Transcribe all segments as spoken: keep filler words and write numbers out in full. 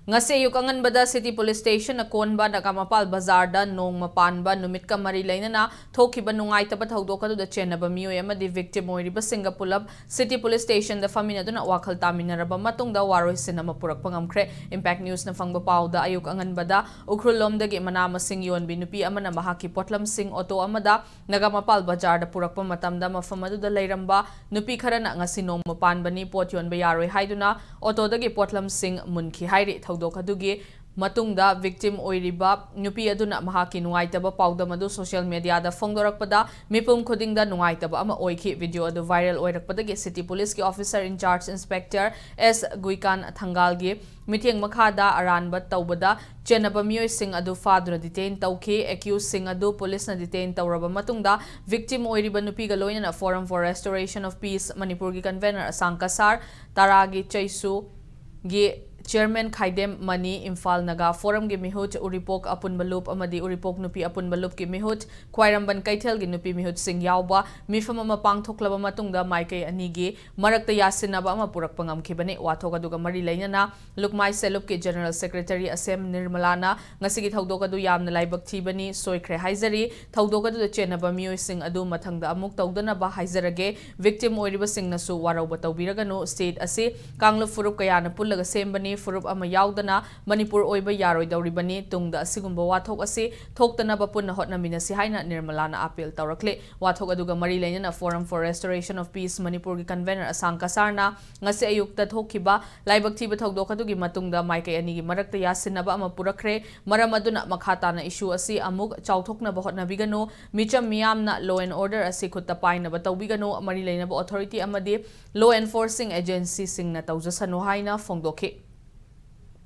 ꯉꯁꯤ ꯑꯌꯨꯛ ꯑꯉꯟꯕꯗ City Police Station ꯑꯀꯣꯟꯕ Nagamapal ꯕꯖꯥꯔꯗ ꯅꯣꯡꯃ ꯄꯥꯟꯕ ꯅꯨꯃꯤꯠꯀ ꯃꯔꯤ ꯂꯩꯅꯅ ꯊꯣꯛꯈꯤꯕ ꯅꯨꯡꯉꯥꯏꯇꯕ ꯊꯧꯗꯣꯛ ꯑꯗꯨꯗ ꯆꯦꯟꯅꯕ ꯃꯤꯑꯣꯏ ꯑꯃꯗꯤ victim ꯑꯣꯏꯔꯤꯕꯁꯤꯡꯒ ꯄꯨꯂꯞ City Police Stationꯗ ꯐꯝꯃꯤꯟꯅꯗꯨꯅ ꯋꯥꯈꯜ ꯇꯥꯃꯤꯟꯅꯔꯕ ꯃꯇꯨꯡꯗ ꯋꯥꯔꯣꯏꯁꯤꯟ ꯑꯃ ꯄꯨꯔꯛꯄ ꯉꯝꯈ꯭ꯔꯦ꯫ Impact Newsꯅ ꯐꯪꯕ ꯄꯥꯎꯗ, ꯑꯌꯨꯛ ꯑꯉꯟꯕꯗ ꯎꯈ꯭ꯔꯨꯜꯂꯣꯝꯗꯒꯤ ꯃꯅꯥ ꯃꯁꯤꯡ ꯌꯣꯟꯕꯤ ꯅꯨꯄꯤ ꯑꯃꯅ ꯃꯍꯥꯛꯀꯤ ꯄꯣꯠꯂꯝꯁꯤꯡ ꯑꯣꯇꯣ ꯑꯃꯗ ꯅꯒꯥꯃꯄꯥꯜ ꯕꯖꯥꯔꯗ ꯄꯨꯔꯛꯄ ꯃꯇꯝꯗ, ꯃꯐꯝ ꯑꯗꯨꯗ ꯂꯩꯔꯝꯕ ꯅꯨꯄꯤ ꯈꯔꯅ ꯉꯁꯤ ꯅꯣꯡꯃ ꯄꯥꯟꯕꯅꯤ, ꯄꯣꯠ ꯌꯣꯟꯕ ꯌꯥꯔꯣꯏ ꯍꯥꯏꯗꯨꯅ ꯑꯣꯇꯣꯗꯒꯤ ꯄꯣꯠꯂꯝꯁꯤꯡ ꯃꯨꯟꯈꯤ ꯍꯥꯏꯔꯤ꯫ ꯊꯧꯗꯣꯛ ꯑꯗꯨꯒꯤ ꯃꯇꯨꯡꯗ victim ꯑꯣꯏꯔꯤꯕ ꯅꯨꯄꯤ ꯑꯗꯨꯅ ꯃꯍꯥꯛꯀꯤ ꯅꯨꯡꯉꯥꯏꯇꯕ ꯄꯥꯎꯗꯝ ꯑꯗꯨ social mediaꯗ ꯐꯣꯡꯗꯣꯔꯛꯄꯗ ꯃꯤꯄꯨꯝ ꯈꯨꯗꯤꯡꯗ ꯅꯨꯡꯉꯥꯏꯇꯕ ꯑꯃ ꯑꯣꯏꯈꯤ꯫ Video ꯑꯗꯨ viral ꯑꯣꯏꯔꯛꯄꯗꯒꯤ City Policeꯀꯤ officer in charge Inspector S ꯒꯨꯏꯀꯥꯟ ꯊꯪꯒꯥꯜꯒꯤ ꯃꯤꯠꯌꯦꯡ ꯃꯈꯥꯗ ꯑꯔꯥꯟꯕ ꯇꯧꯕꯗ ꯆꯦꯟꯅꯕ ꯃꯤꯑꯣꯏꯁꯤꯡ ꯑꯗꯨ ꯐꯥꯗꯨꯅ detain ꯇꯧꯈꯤ꯫ Accusedꯁꯤꯡ ꯑꯗꯨ ꯄꯨꯂꯤꯁꯅ detain ꯇꯧꯔꯕ ꯃꯇꯨꯡꯗ, victim ꯑꯣꯏꯔꯤꯕ ꯅꯨꯄꯤꯒ ꯂꯣꯏꯅꯅ Forum for Restoration of Peace ꯃꯅꯤꯄꯨꯔꯒꯤ convener ꯑꯁꯥꯡ ꯀꯁꯥꯔ, ꯇꯔꯥꯒꯤ ꯆꯩꯁꯨꯒꯤ chairman ꯈꯥꯏꯗꯦꯝ ꯃꯅꯤ, ꯏꯝꯐꯥꯜ ꯅꯥꯒꯥ ꯐꯣꯔꯝꯒꯤ ꯃꯤꯍꯨꯠ ꯎꯔꯤꯄꯣꯛ ꯑꯄꯨꯟꯕ ꯂꯨꯞ ꯑꯃꯗꯤ ꯎꯔꯤꯄꯣꯛ ꯅꯨꯄꯤ ꯑꯄꯨꯟꯕ ꯂꯨꯞꯀꯤ ꯃꯤꯍꯨꯠ ꯈ꯭ꯋꯥꯏꯔꯝꯕꯟ ꯀꯩꯊꯦꯜꯒꯤ ꯅꯨꯄꯤ ꯃꯤꯍꯨꯠꯁꯤꯡ ꯌꯥꯎꯕ ꯃꯤꯐꯝ ꯑꯃ ꯄꯥꯡꯊꯣꯛꯂꯕ ꯃꯇꯨꯡꯗ, ꯃꯥꯏꯀꯩ ꯑꯅꯤꯒꯤ ꯃꯔꯛꯇ ꯌꯥꯁꯤꯟꯅꯕ ꯑꯃ ꯄꯨꯔꯛꯄ ꯉꯝꯈꯤꯕꯅꯤ꯫ ꯋꯥꯊꯣꯛ ꯑꯗꯨꯒ ꯃꯔꯤ ꯂꯩꯅꯅ ꯂꯨꯛꯃꯥꯏ ꯁꯦꯂꯨꯞꯀꯤ General Secretary ꯑꯁꯦꯝ ꯅꯤꯔꯃꯂꯥꯅ ꯉꯁꯤꯒꯤ ꯊꯧꯗꯣꯛ ꯑꯗꯨ ꯌꯥꯝꯅ ꯂꯥꯏꯕꯛ ꯊꯤꯕꯅꯤ, ꯁꯣꯏꯈ꯭ꯔꯦ ꯍꯥꯏꯖꯔꯤ꯫ ꯊꯧꯗꯣꯛ ꯑꯗꯨꯗ ꯆꯦꯟꯅꯕ ꯃꯤꯑꯣꯏꯁꯤꯡ ꯑꯗꯨ ꯃꯊꯪꯗ ꯑꯃꯨꯛ ꯇꯧꯗꯅꯕ ꯍꯥꯏꯖꯔꯒꯦ꯫ Victim ꯑꯣꯏꯔꯤꯕꯁꯤꯡꯅꯁꯨ ꯋꯥꯔꯧꯕ ꯇꯧꯕꯤꯔꯒꯅꯨ꯫ State ꯑꯁꯤ ꯀꯥꯡꯂꯨꯞ ꯐꯨꯔꯨꯞ ꯀꯌꯥꯅ ꯄꯨꯜꯂꯒ ꯁꯦꯝꯕꯅꯤ꯫ ꯐꯨꯔꯨꯞ ꯑꯃ ꯌꯥꯎꯗꯅ ꯃꯅꯤꯄꯨꯔ ꯑꯣꯏꯕ ꯌꯥꯔꯣꯏꯗꯧꯔꯤꯕꯅꯤ꯫ ꯇꯨꯡꯗ ꯑꯁꯤꯒꯨꯝꯕ ꯋꯥꯊꯣꯛ ꯑꯁꯤ ꯊꯣꯛꯇꯅꯕ ꯄꯨꯟꯅ ꯍꯣꯠꯅꯃꯤꯟꯅꯁꯤ ꯍꯥꯏꯅ ꯅꯤꯔꯃꯂꯥꯅ appeal ꯇꯧꯔꯛꯂꯤ꯫ ꯋꯥꯊꯣꯛ ꯑꯗꯨꯒ ꯃꯔꯤ ꯂꯩꯅꯅ Forum for Restoration of Peace ꯃꯅꯤꯄꯨꯔꯒꯤ convener ꯑꯁꯥꯡ ꯀꯁꯥꯔꯅ ꯉꯁꯤ ꯑꯌꯨꯛꯇ ꯊꯣꯛꯈꯤꯕ ꯂꯥꯏꯕꯛ ꯊꯤꯕ ꯊꯧꯗꯣꯛ ꯑꯗꯨꯒꯤ ꯃꯇꯨꯡꯗ ꯃꯥꯏꯀꯩ ꯑꯅꯤꯒꯤ ꯃꯔꯛꯇ ꯌꯥꯁꯤꯟꯅꯕ ꯑꯃ ꯄꯨꯔꯛꯈ꯭ꯔꯦ꯫ ꯃꯔꯝ ꯑꯗꯨꯅ ꯃꯈꯥ ꯇꯥꯅ issue ꯑꯁꯤ ꯑꯃꯨꯛ ꯆꯥꯎꯊꯣꯛꯅꯕ ꯍꯣꯠꯅꯕꯤꯒꯅꯨ꯫ ꯃꯤꯆꯝ ꯃꯤꯌꯥꯝꯅ law and order ꯑꯁꯤ ꯈꯨꯠꯇ ꯄꯥꯏꯅꯕ ꯇꯧꯕꯤꯒꯅꯨ꯫ ꯃꯔꯤ ꯂꯩꯅꯕ authority ꯑꯃꯗꯤ law enforcing agencyꯁꯤꯡꯅ ꯇꯧꯖꯁꯅꯨ ꯍꯥꯏꯅ ꯐꯣꯡꯗꯣꯛꯈꯤ꯫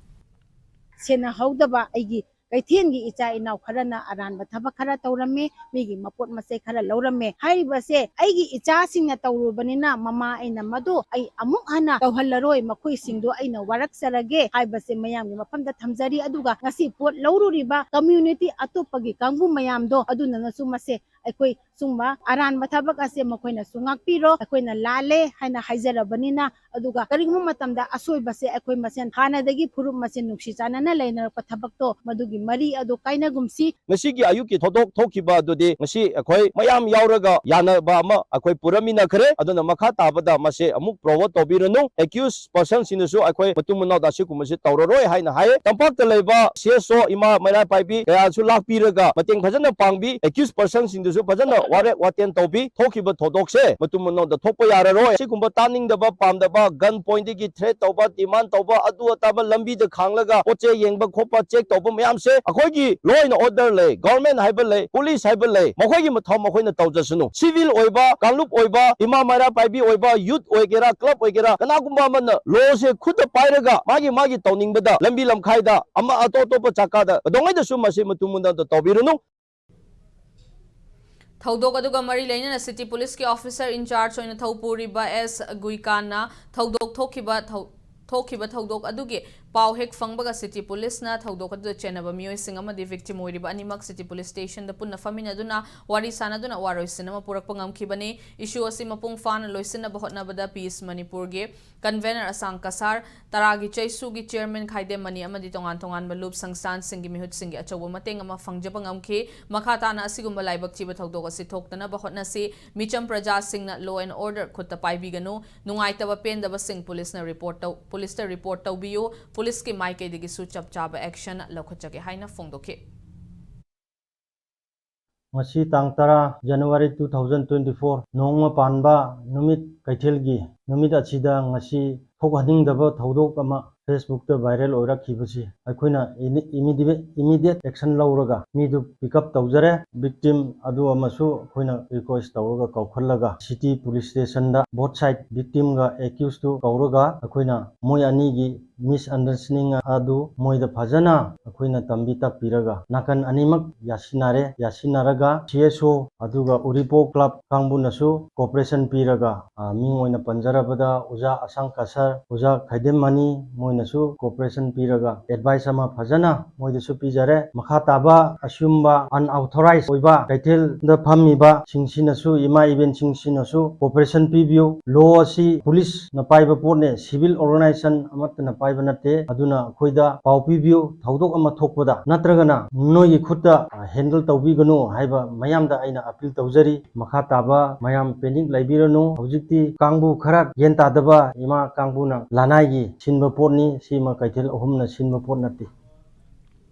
ꯁꯦꯟꯅꯍꯧꯗꯕ ꯑꯩꯒꯤ ꯀꯩꯊꯦꯜꯒꯤ ꯏꯆꯥ ꯏꯅꯥꯎ ꯈꯔꯅ ꯑꯔꯥꯟꯕ ꯊꯕꯛ ꯈꯔ ꯇꯧꯔꯝꯃꯦ, ꯃꯤꯒꯤ ꯃꯄꯣꯠ ꯃꯆꯩ ꯈꯔ ꯂꯧꯔꯝꯃꯦ꯫ ꯍꯥꯏꯔꯤꯕꯁꯦ ꯑꯩꯒꯤ ꯏꯆꯥꯁꯤꯡꯅ ꯇꯧꯔꯨꯕꯅꯤꯅ ꯃꯃꯥ ꯑꯩꯅ ꯃꯗꯨ ꯑꯩ ꯑꯃꯨꯛ ꯍꯟꯅ ꯇꯧꯍꯜꯂꯔꯣꯏ, ꯃꯈꯣꯏꯁꯤꯡꯗꯣ ꯑꯩꯅ ꯋꯥꯔꯛꯆꯔꯒꯦ ꯍꯥꯏꯕꯁꯦ ꯃꯌꯥꯝꯒꯤ ꯃꯐꯝꯗ ꯊꯝꯖꯔꯤ꯫ ꯑꯗꯨꯒ ꯉꯁꯤ ꯄꯣꯠ ꯂꯧꯔꯨꯔꯤꯕ community ꯑꯇꯣꯞꯄꯒꯤ ꯀꯥꯡꯕꯨ ꯃꯌꯥꯝꯗꯣ ꯑꯗꯨꯅꯅꯁꯨ ꯃꯁꯦ ꯑꯩꯈꯣꯏ ꯁꯨꯝꯕ ꯑꯔꯥꯟꯕ ꯊꯕꯛ ꯑꯁꯦ ꯃꯈꯣꯏꯅꯁꯨ ꯉꯥꯛꯄꯤꯔꯣ꯫ ꯑꯩꯈꯣꯏꯅ ꯂꯥꯜꯂꯦ ꯍꯥꯏꯅ ꯍꯥꯏꯖꯔꯕꯅꯤꯅ, ꯑꯗꯨꯒ ꯀꯔꯤꯒꯨꯝꯕ ꯃꯇꯝꯗ ꯑꯁꯣꯏꯕꯁꯦ ꯑꯩꯈꯣꯏ ꯃꯁꯦꯟ ꯍꯥꯟꯅꯗꯒꯤ ꯐꯨꯔꯨꯞ ꯃꯁꯦꯟ ꯅꯨꯡꯁꯤ ꯆꯥꯟꯅꯅ ꯂꯩꯅꯔꯛꯄ ꯊꯕꯛꯇꯣ, ꯃꯗꯨꯒꯤ ꯃꯔꯤ ꯑꯗꯨ ꯀꯥꯏꯅꯒꯨꯝꯁꯤ꯫ ꯉꯁꯤꯒꯤ ꯑꯌꯨꯛꯀꯤ ꯊꯧꯗꯣꯛ ꯊꯣꯛꯈꯤꯕ ꯑꯗꯨꯗꯤ ꯉꯁꯤ ꯑꯩꯈꯣꯏ ꯃꯌꯥꯝ ꯌꯥꯎꯔꯒ ꯌꯥꯅꯕ ꯑꯃ ꯑꯩꯈꯣꯏ ꯄꯨꯔꯝꯃꯤꯟꯅꯈ꯭ꯔꯦ꯫ ꯑꯗꯨꯅ ꯃꯈꯥ ꯇꯥꯕꯗ ꯃꯁꯦ ꯑꯃꯨꯛ ꯄ꯭ꯔꯣꯃꯣꯠ ꯇꯧꯕꯤꯔꯅꯨ꯫ ꯑꯦꯀ꯭ꯌꯨꯁ ꯄꯔꯁꯟꯁꯤꯡꯅꯁꯨ ꯑꯩꯈꯣꯏ ꯃꯇꯨꯡ ꯃꯅꯥꯎꯗ ꯑꯁꯤꯒꯨꯝꯕꯁꯤ ꯇꯧꯔꯔꯣꯏ ꯍꯥꯏꯅ ꯍꯥꯏꯌꯦ꯫ ꯇꯝꯄꯥꯛꯇ ꯂꯩꯕ ꯁꯤ ꯑꯦꯁ ꯑꯣ ꯏꯃꯥ ꯃꯩꯔꯥ ꯄꯥꯏꯕꯤ ꯀꯌꯥꯁꯨ ꯂꯥꯛꯄꯤꯔꯒ ꯃꯇꯦꯡ ꯐꯖꯅ ꯄꯥꯡꯕꯤ꯫ ꯑꯦꯀ꯭ꯌꯨꯁ ꯄꯔꯁꯟꯁꯤꯡꯗꯨꯁꯨ ꯐꯖꯅ ꯋꯥꯔꯦꯞ ꯋꯥꯇꯦꯟ ꯇꯧꯕꯤ꯫ ꯊꯣꯛꯈꯤꯕ ꯊꯧꯗꯣꯛꯁꯦ ꯃꯇꯨꯡ ꯃꯅꯥꯎꯗ ꯊꯣꯛꯄ ꯌꯥꯔꯔꯣꯏ꯫ ꯁꯤꯒꯨꯝꯕ ꯇꯥꯅꯤꯡꯗꯕ ꯄꯥꯝꯗꯕ, ꯒꯟ ꯄꯣꯏꯟꯗꯒꯤ ꯊ꯭ꯔꯦꯠ ꯇꯧꯕ, ꯗꯤꯃꯥꯟ ꯇꯧꯕ, ꯑꯗꯨ ꯑꯇꯥꯕ ꯂꯝꯕꯤꯗ ꯈꯥꯡꯂꯒ ꯄꯣꯠ ꯆꯩ ꯌꯦꯡꯕ ꯈꯣꯠꯄ, ꯆꯦꯛ ꯇꯧꯕ ꯃꯌꯥꯝꯁꯦ ꯑꯩꯈꯣꯏꯒꯤ ꯂꯣ ꯑꯦꯟ ꯑꯣꯔꯗꯔ ꯂꯩ, ꯒꯣꯔꯃꯦꯟ ꯍꯥꯏꯕ ꯂꯩ, ꯄꯨꯂꯤꯁ ꯍꯥꯏꯕ ꯂꯩ, ꯃꯈꯣꯏꯒꯤ ꯃꯊꯧ ꯃꯈꯣꯏꯅ ꯇꯧꯖꯁꯅꯨ꯫ ꯁꯤꯚꯤꯜ ꯑꯣꯏꯕ, ꯀꯥꯡꯂꯨꯞ ꯑꯣꯏꯕ, ꯏꯃꯥ ꯃꯩꯔꯥ ꯄꯥꯏꯕꯤ ꯑꯣꯏꯕ, ꯌꯨꯠ ꯑꯣꯏꯒꯦꯔꯥ, ꯀ꯭ꯂꯕ ꯑꯣꯏꯒꯦꯔꯥ, ꯀꯅꯥꯒꯨꯝꯕ ꯑꯃꯅ ꯂꯣꯁꯦ ꯈꯨꯠꯇ ꯄꯥꯏꯔꯒ ꯃꯥꯒꯤ ꯃꯥꯒꯤ ꯇꯧꯅꯤꯡꯕꯗ ꯂꯝꯕꯤ ꯂꯝꯈꯥꯏꯗ ꯑꯃ ꯑꯇꯣꯞ ꯑꯇꯣꯞꯄ ꯆꯥꯀꯥꯗ ꯀꯩꯗꯧꯉꯩꯗꯁꯨ ꯃꯁꯤ ꯃꯇꯨꯡ ꯃꯨꯟꯅ ꯇꯧꯕꯤꯔꯨꯅꯨ꯫ ꯊꯧꯗꯣꯛ ꯑꯗꯨꯒ ꯃꯔꯤ ꯂꯩꯅꯅ ꯁꯤꯇꯤ ꯄꯨꯂꯤꯁꯀꯤ ꯑꯣꯐꯤꯁꯔ ꯏꯟꯆꯥꯔꯖ ꯑꯣꯏꯅ ꯊꯧ ꯄꯨꯔꯤꯕ ꯑꯦꯁ ꯒꯨꯏꯀꯥꯟꯅ ꯊꯧꯗꯣꯛ ꯊꯣꯛꯈꯤꯕ ꯊꯧ-, ꯊꯣꯛꯈꯤꯕ ꯊꯧꯗꯣꯛ ꯑꯗꯨꯒꯤ ꯄꯥꯎ ꯍꯦꯛ ꯐꯪꯕꯒ ꯁꯤꯇꯤ ꯄꯨꯂꯤꯁꯅ ꯊꯧꯗꯣꯛ ꯑꯗꯨꯗ ꯆꯦꯟꯅꯕ ꯃꯤꯑꯣꯏꯁꯤꯡ ꯑꯃꯗꯤ ꯚꯤꯛꯇꯤꯝ ꯑꯣꯏꯔꯤꯕ ꯑꯅꯤꯃꯛ ꯁꯤꯇꯤ ꯄꯨꯂꯤꯁ ꯁ꯭ꯇꯦꯁꯟꯗ ꯄꯨꯟꯅ ꯐꯝꯃꯤꯟꯅꯗꯨꯅ ꯋꯥꯔꯤ ꯁꯥꯟꯅꯗꯨꯅ ꯋꯥꯔꯣꯏꯁꯤꯟ ꯑꯃ ꯄꯨꯔꯛꯄ ꯉꯝꯈꯤꯕꯅꯤ꯫ ꯏꯁꯨ ꯑꯁꯤ ꯃꯄꯨꯡ ꯐꯥꯅ ꯂꯣꯏꯁꯤꯟꯅꯕ ꯍꯣꯠꯅꯕꯗ ꯄꯤꯁ ꯃꯅꯤꯄꯨꯔꯒꯤ ꯀꯟꯚꯦꯅꯔ ꯑꯁꯥꯡ ꯀꯁꯥꯔ, ꯇꯔꯥꯒꯤ ꯆꯩꯁꯨꯒꯤ ꯆꯤꯌꯔꯃꯦꯟ ꯈꯥꯏꯗꯦꯝ ꯃꯅꯤ ꯑꯃꯗꯤ ꯇꯣꯉꯥꯟ ꯇꯣꯉꯥꯟꯕ ꯂꯨꯞ ꯁꯪꯁꯊꯥꯟꯁꯤꯡꯒꯤ ꯃꯤꯍꯨꯠꯁꯤꯡꯒꯤ ꯑꯆꯧꯕ ꯃꯇꯦꯡ ꯑꯃ ꯐꯪꯖꯕ ꯉꯝꯈꯤ꯫ ꯃꯈꯥ ꯇꯥꯅ ꯑꯁꯤꯒꯨꯝꯕ ꯂꯥꯏꯕꯛ ꯊꯤꯕ ꯊꯧꯗꯣꯛ ꯑꯁꯤ ꯊꯣꯛꯇꯅꯕ ꯍꯣꯠꯅꯁꯤ꯫ ꯃꯤꯆꯝ ꯄ꯭ꯔꯖꯥꯁꯤꯡꯅ ꯂꯣ ꯑꯦꯟ ꯑꯣꯔꯗꯔ ꯈꯨꯠꯇ ꯄꯥꯏꯕꯤꯒꯅꯨ꯫ ꯅꯨꯡꯉꯥꯏꯇꯕ ꯄꯦꯟꯗꯕꯁꯤꯡ ꯄꯨꯂꯤꯁꯅ ꯔꯤꯄꯣꯔꯠ ꯇꯧ-, ꯄꯨꯂꯤꯁꯇ ꯔꯤꯄꯣꯔꯠ ꯇꯧꯕꯤꯌꯨ꯫ ꯄꯨꯂꯤꯁꯀꯤ ꯃꯥꯏꯀꯩꯗꯒꯤꯁꯨ ꯆꯞ ꯆꯥꯕ ꯑꯦꯛꯁꯟ ꯂꯧꯈꯠꯆꯒꯦ ꯍꯥꯏꯅ ꯐꯣꯡꯗꯣꯛꯈꯤ꯫ ꯉꯁꯤ ꯇꯥꯡ ꯇꯔꯥ January two thousand twenty four, ꯅꯣꯡꯃ ꯄꯥꯟꯕ ꯅꯨꯃꯤꯠ, ꯀꯩꯊꯦꯜꯒꯤ ꯅꯨꯃꯤꯠ ꯑꯁꯤꯗ ꯉꯁꯤ ꯊꯣꯛꯍꯟꯅꯤꯡꯗꯕ ꯊꯧꯗꯣꯛ ꯑꯃ Facebook ꯇ viral ꯑꯣꯏꯔꯛꯈꯤꯕꯁꯤ ꯑꯩꯈꯣꯏꯅ ꯏꯃꯤ-, immediate, immediate action ꯂꯧꯔꯒ ꯃꯤꯗꯨ pick up ꯇꯧꯖꯔꯦ꯫ Victim ꯑꯗꯨ ꯑꯃꯁꯨ ꯑꯩꯈꯣꯏꯅ request ꯇꯧꯔꯒ ꯀꯧꯈꯠꯂꯒ city police station ꯗ both side victim ꯒ accused ꯇꯨ ꯀꯧꯔꯒ ꯑꯩꯈꯣꯏꯅ ꯃꯣꯏ ꯑꯅꯤꯒꯤ misunderstanding ꯑꯗꯨ ꯃꯣꯏꯗ ꯐꯖꯅ ꯑꯩꯈꯣꯏꯅ ꯇꯝꯕꯤ ꯇꯥꯛꯄꯤꯔꯒ ꯅꯥꯀꯟ ꯑꯅꯤꯃꯛ ꯌꯥꯁꯤꯟꯅꯔꯦ꯫ ꯌꯥꯁꯤꯟꯅꯔꯒ C S O ꯑꯗꯨꯒ ꯎꯔꯤꯄꯣꯛ club ꯀꯥꯡꯕꯨꯅꯁꯨ cooperation ꯄꯤꯔꯒ, ꯑ, ꯃꯤꯡ ꯑꯣꯏꯅ ꯄꯟꯖꯔꯕꯗ ꯑꯣꯖꯥ ꯑꯁꯥꯡ ꯀꯁꯔ, ꯑꯣꯖꯥ ꯈꯥꯏꯗꯦꯝ ꯃꯅꯤ, ꯃꯣꯏꯅꯁꯨ cooperation ꯄꯤꯔꯒ advice ꯑꯃ ꯐꯖꯅ ꯃꯣꯏꯗꯁꯨ ꯄꯤꯖꯔꯦ꯫ ꯃꯈꯥ ꯇꯥꯕ ꯑꯁꯤꯒꯨꯝꯕ unauthorized ꯑꯣꯏꯕ ꯀꯩꯊꯦꯜꯗ ꯐꯝꯃꯤꯕꯁꯤꯡꯁꯤꯅꯁꯨ, ꯏꯃꯥ ꯏꯕꯦꯟꯁꯤꯡꯁꯤꯅꯁꯨ cooperation ꯄꯤꯕꯤꯌꯨ꯫ Law ꯑꯁꯤ police ꯅ ꯄꯥꯏꯕ ꯄꯣꯠꯅꯦ, civil organization ꯑꯃꯠꯇꯅ ꯄꯥꯏꯕ ꯅꯠꯇꯦ꯫ ꯑꯗꯨꯅ ꯑꯩꯈꯣꯏꯗ ꯄꯥꯎ ꯄꯤꯕꯤꯌꯨ, ꯊꯧꯗꯣꯛ ꯑꯃ ꯊꯣꯛꯄꯗ ꯅꯠꯇ꯭ꯔꯒꯅ ꯅꯣꯏꯒꯤ ꯈꯨꯠꯇ, ꯑ, handle ꯇꯧꯕꯤꯒꯅꯨ ꯍꯥꯏꯕ ꯃꯌꯥꯝꯗ ꯑꯩꯅ appeal ꯇꯧꯖꯔꯤ꯫ ꯃꯈꯥ ꯇꯥꯕ ꯃꯌꯥꯝ pending ꯂꯩꯕꯤꯔꯅꯨ꯫ ꯍꯧꯖꯤꯛꯇꯤ ꯀꯥꯡꯕꯨ ꯈꯔ ꯒ꯭ꯌꯥꯟ ꯇꯥꯗꯕ ꯏꯃꯥ ꯀꯥꯡꯕꯨꯅ ꯂꯅꯥꯏꯒꯤ ꯁꯤꯟꯕ ꯄꯣꯠꯅꯤ, ꯁꯤꯃ ꯀꯩꯊꯦꯜ ꯑꯍꯨꯝꯅ ꯁꯤꯟꯕ ꯄꯣꯠ ꯅꯠꯇꯦ꯫